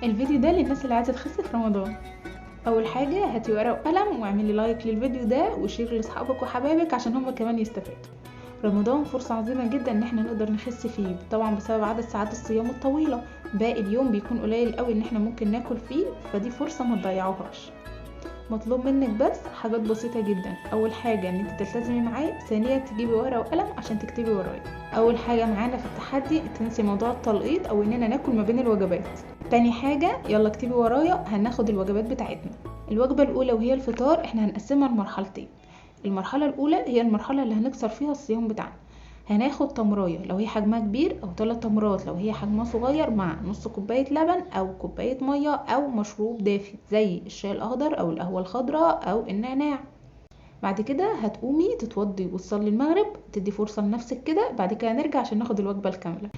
الفيديو ده للناس اللي عايزه تخس في رمضان. اول حاجة هاتي ورقة وقلم واعملي like للفيديو ده و share لاصحابك وحبايبك عشان هما كمان يستفادوا. رمضان فرصة عظيمة جدا ان احنا نقدر نخس فيه، طبعا بسبب عدد ساعات الصيام الطويلة، باقي اليوم بيكون قليل قوي ان احنا ممكن ناكل فيه، فدي فرصة ما تضيعوهاش. مطلوب منك بس حاجات بسيطة جدا. اول حاجة ان انت تلتزمي معايا، ثانيا تجيبي ورقة وقلم عشان تكتبي ورايا. اول حاجة معانا في التحدي تنسي موضوع التلقيط او اننا ناكل ما بين الوجبات. تاني حاجة يلا اكتبي ورايا، هناخد الوجبات بتاعتنا. الوجبة الاولى وهي الفطار احنا هنقسمها لمرحلتين. المرحلة الاولى هي المرحلة اللي هنكسر فيها الصيام بتاعنا. هناخد تمرايه لو هي حجمها كبير او 3 تمرات لو هي حجمها صغير، مع نص كوباية لبن او كوباية مية او مشروب دافي زي الشاي الاخضر او القهوة الخضراء او النعناع. بعد كده هتقومي تتوضي وتصلي المغرب، تدي فرصة لنفسك كده. بعد كده نرجع عشان ناخد الوجبة الكاملة.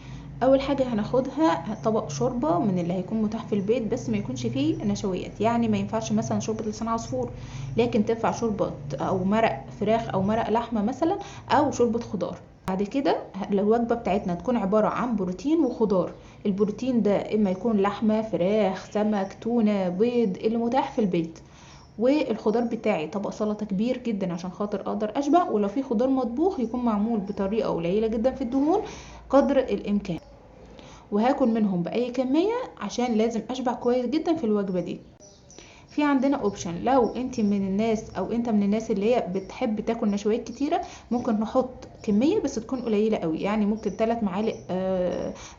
اول حاجة هناخدها طبق شوربة من اللي هيكون متاح في البيت، بس ما يكونش فيه نشويات، يعني ما ينفعش مثلا شوربة لسان عصفور، لكن تنفع شوربة او مرق فراخ او مرق لحمه مثلا او شوربة خضار. بعد كده الوجبة بتاعتنا تكون عبارة عن بروتين وخضار. البروتين ده اما يكون لحمه، فراخ، سمك، تونه، بيض، اللي متاح في البيت. والخضار بتاعي طبق سلطة كبير جدا عشان خاطر اقدر اشبع، ولو في خضار مطبوخ يكون معمول بطريقة قليله جدا في الدهون قدر الامكان، وهاكل منهم باي كمية عشان لازم اشبع كويس جدا في الوجبة دي. في عندنا option لو انت من الناس او انت من الناس اللي هي بتحب تاكل نشويات كتيرة، ممكن نحط كمية بس تكون قليله قوي، يعني ممكن 3 معالق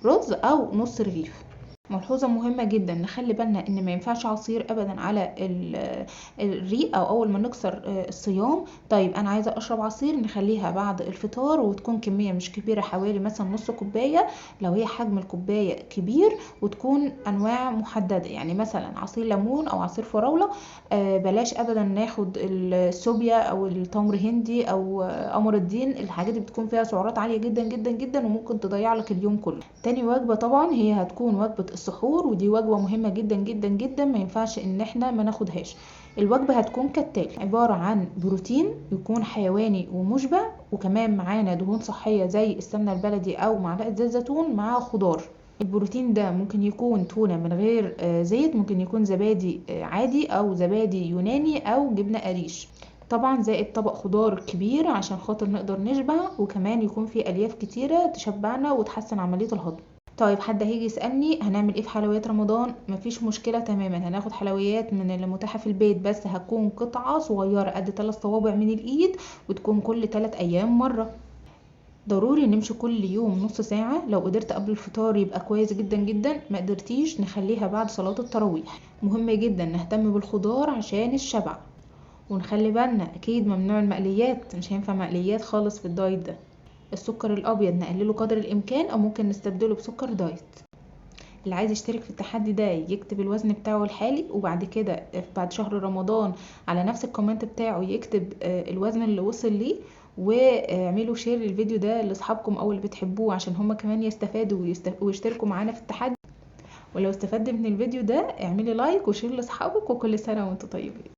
رز او نص رغيف. ملحوظة مهمة جدا، نخلي بالنا ان ما ينفعش عصير ابدا على الريق او اول ما نكسر الصيام. طيب انا عايزه اشرب عصير، نخليها بعد الفطار وتكون كمية مش كبيرة، حوالي مثلا نص كوباية لو هي حجم الكوباية كبير، وتكون انواع محددة، يعني مثلا عصير ليمون او عصير فراوله. بلاش ابدا ناخد السوبيا او التمر هندي او قمر الدين، الحاجات دي بتكون فيها سعرات عالية جدا جدا جدا وممكن تضيع لك اليوم كله. تاني وجبة طبعا هي هتكون وجبة السحور، ودي وجبة مهمة جدا جدا جدا ما ينفعش ان احنا ما ناخدهاش. الوجبة هتكون كالتالي، عبارة عن بروتين يكون حيواني ومشبع، وكمان معانا دهون صحية زي السمنة البلدي او معلقة زيت زيتون مع خضار. البروتين ده ممكن يكون تونة من غير زيت، ممكن يكون زبادي عادي او زبادي يوناني او جبنة قريش، طبعا زائد طبق خضار كبير عشان خاطر نقدر نشبع، وكمان يكون فيه الياف كتيرة تشبعنا وتحسن عملية الهضم. طيب حد هيجي يسألني هنعمل ايه في حلويات رمضان؟ مفيش مشكلة تماما، هناخد حلويات من اللي متاحة في البيت، بس هتكون قطعة صغيرة قد 3 صوابع من الايد، وتكون كل 3 ايام مرة. ضروري نمشي كل يوم نص ساعة، لو قدرت قبل الفطار يبقى كويس جدا جدا، ما قدرتيش نخليها بعد صلاة التراويح. مهم جدا نهتم بالخضار عشان الشبع، ونخلي بالنا اكيد ممنوع المقليات، مش هينفع مقليات خالص في ال diet ده. السكر الابيض نقلله قدر الامكان او ممكن نستبدله بسكر diet. اللي عايز يشترك في التحدي ده يكتب الوزن بتاعه الحالي، وبعد كده بعد شهر رمضان على نفس ال comment بتاعه يكتب الوزن اللي وصل ليه، واعملوا share للفيديو ده لاصحابكم او اللي بتحبوه عشان هما كمان يستفادوا ويشتركوا معانا في التحدي. ولو استفدت من الفيديو ده اعملي like و share لاصحابك، وكل سنة وانتم طيبين.